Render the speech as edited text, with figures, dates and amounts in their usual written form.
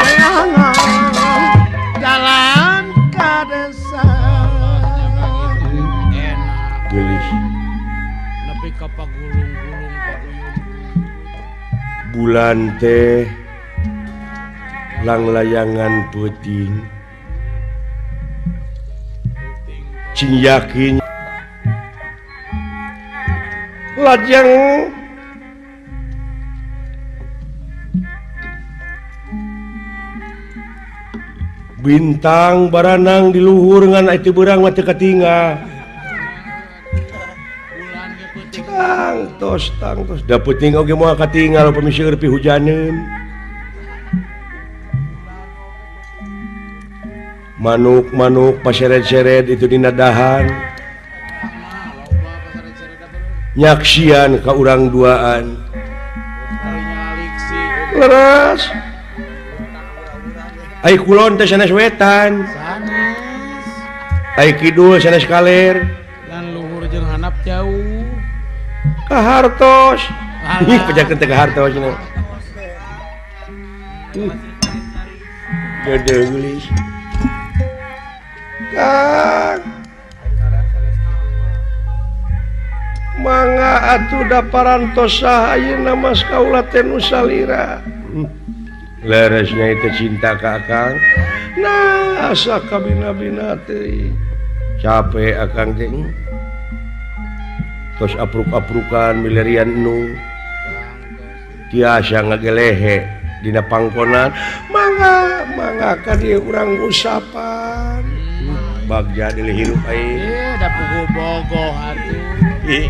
Leangan jalan ka desa Enak. Geulis. Nepi ka pagulung-gulung paguyun. Bulan teh langlayangan peuting. Cing yakin lajeng bintang baranang di luhur ngan itu berang mah teu katinggal. Bulan ge peuting. Tangtos tangtos da peuting oge moal katinggal upami seueur pihujaneun. Manuk-manuk paseret-seret itu dina dahan. Nyaksian ka urang duaan. Leres. Ai kulon teh sanes wetan. Sanes. Ai kidul sanes kaler. Lan luhur jeung handap jauh. Ka hartos. Alah. Ih, pajakeun teh ka hartos cenah. Gede geulis. Kang. Mangga atuh da parantos saha ayeuna mas kaula teh nu salira. Leresnya itu cinta ka akang. Nah, asa kabina-bina teh. Capek akang teh. Tos apruk-aprukan milarian nu. Tiasa ngagelehe dina pangkonan. Mangga, mangga ka dieu urang usapan. Bagja deui hirup aing. Da puguh bogoh atuh. Ih.